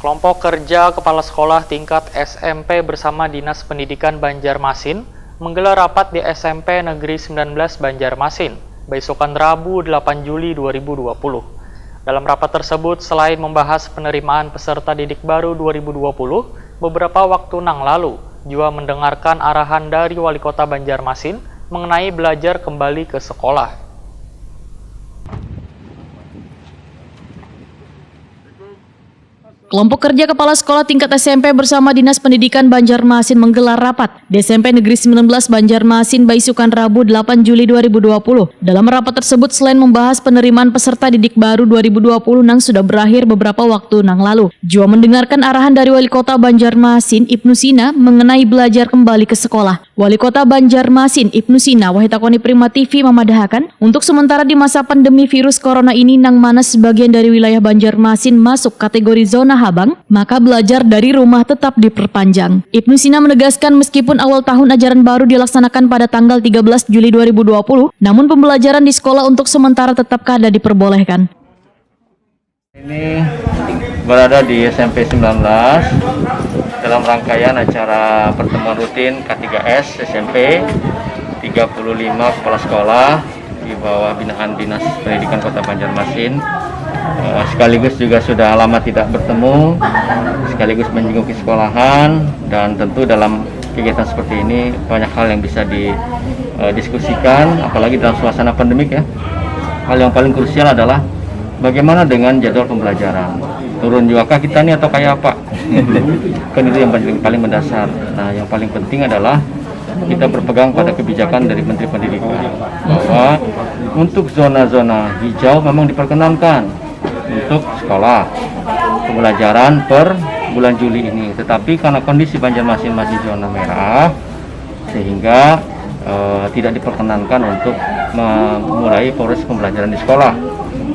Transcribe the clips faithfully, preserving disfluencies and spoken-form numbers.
Kelompok kerja kepala sekolah tingkat S M P bersama Dinas Pendidikan Banjarmasin menggelar rapat di S M P Negeri sembilan belas Banjarmasin, baisukan Rabu delapan Juli dua ribu dua puluh. Dalam rapat tersebut, selain membahas penerimaan peserta didik baru dua ribu dua puluh, beberapa waktu nang lalu, jua mendengarkan arahan dari Wali Kota Banjarmasin mengenai belajar kembali ke sekolah. Kelompok kerja kepala sekolah tingkat S M P bersama Dinas Pendidikan Banjarmasin menggelar rapat di S M P Negeri sembilan belas Banjarmasin baisukan Rabu delapan Juli dua ribu dua puluh. Dalam rapat tersebut, selain membahas penerimaan peserta didik baru dua ribu dua puluh nang sudah berakhir beberapa waktu nang lalu, jua mendengarkan arahan dari Wali Kota Banjarmasin, Ibnu Sina, mengenai belajar kembali ke sekolah. Wali Kota Banjarmasin, Ibnu Sina, wahid takoni Prima T V mamadahakan, untuk sementara di masa pandemi virus corona ini, nang mana sebagian dari wilayah Banjarmasin masuk kategori zona habang, maka belajar dari rumah tetap diperpanjang. Ibnu Sina menegaskan, meskipun awal tahun ajaran baru dilaksanakan pada tanggal tiga belas Juli dua ribu dua puluh, namun pembelajaran di sekolah untuk sementara tetap kada diperbolehkan. Ini berada di S M P sembilan belas dalam rangkaian acara pertemuan rutin K tiga S S M P, tiga puluh lima kepala sekolah di bawah binaan Dinas Pendidikan Kota Banjarmasin. Eh, sekaligus juga sudah lama tidak bertemu, sekaligus menjenguk sekolahan, dan tentu dalam kegiatan seperti ini banyak hal yang bisa didiskusikan, apalagi dalam suasana pandemik ya. Hal yang paling krusial adalah bagaimana dengan jadwal pembelajaran. Turun juga kah kita nih atau kayak apa? Kan itu yang paling, paling mendasar. Nah, yang paling penting adalah kita berpegang pada kebijakan dari Menteri Pendidikan bahwa untuk zona-zona hijau memang diperkenankan untuk sekolah pembelajaran per bulan Juli ini. Tetapi karena kondisi Banjarmasin masih zona merah, sehingga eh, tidak diperkenankan untuk memulai proses pembelajaran di sekolah,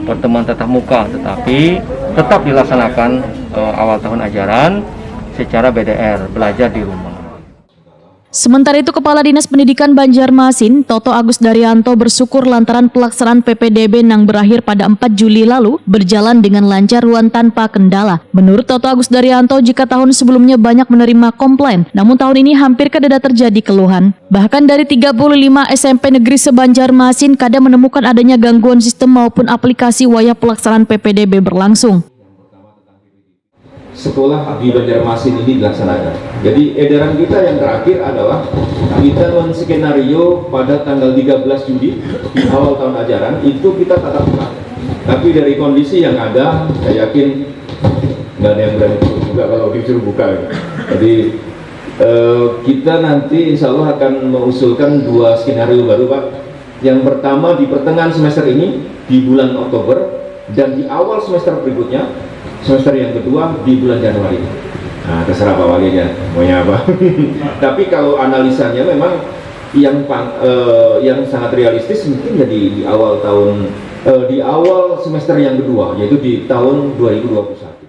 pertemuan tatap muka, tetapi tetap dilaksanakan eh, awal tahun ajaran secara B D R, belajar di rumah. Sementara itu, Kepala Dinas Pendidikan Banjarmasin, Toto Agus Daryanto, bersyukur lantaran pelaksanaan P P D B nang berakhir pada empat Juli lalu berjalan dengan lancar wan tanpa kendala. Menurut Toto Agus Daryanto, jika tahun sebelumnya banyak menerima komplain, namun tahun ini hampir kadada terjadi keluhan. Bahkan dari tiga puluh lima S M P negeri se-Banjarmasin kada menemukan adanya gangguan sistem maupun aplikasi wayah pelaksanaan P P D B berlangsung. Sekolah di Banjarmasin ini dilaksanakan. Jadi edaran kita yang terakhir adalah kita men-skenario pada tanggal tiga belas Juli di awal tahun ajaran itu kita tatap muka. Tapi dari kondisi yang ada, saya yakin nggak ada yang berani turun juga kalau disuruh buka. Jadi eh, kita nanti insya Allah akan mengusulkan dua skenario baru, Pak. Yang pertama di pertengahan semester ini, di bulan Oktober, dan di awal semester berikutnya, semester yang kedua di bulan Januari. Nah, terserah Pak Wali aja, maunya apa. Tapi kalau analisanya memang yang pang, eh, yang sangat realistis mungkin ya di, di awal tahun eh, di awal semester yang kedua, yaitu di tahun dua ribu dua puluh satu.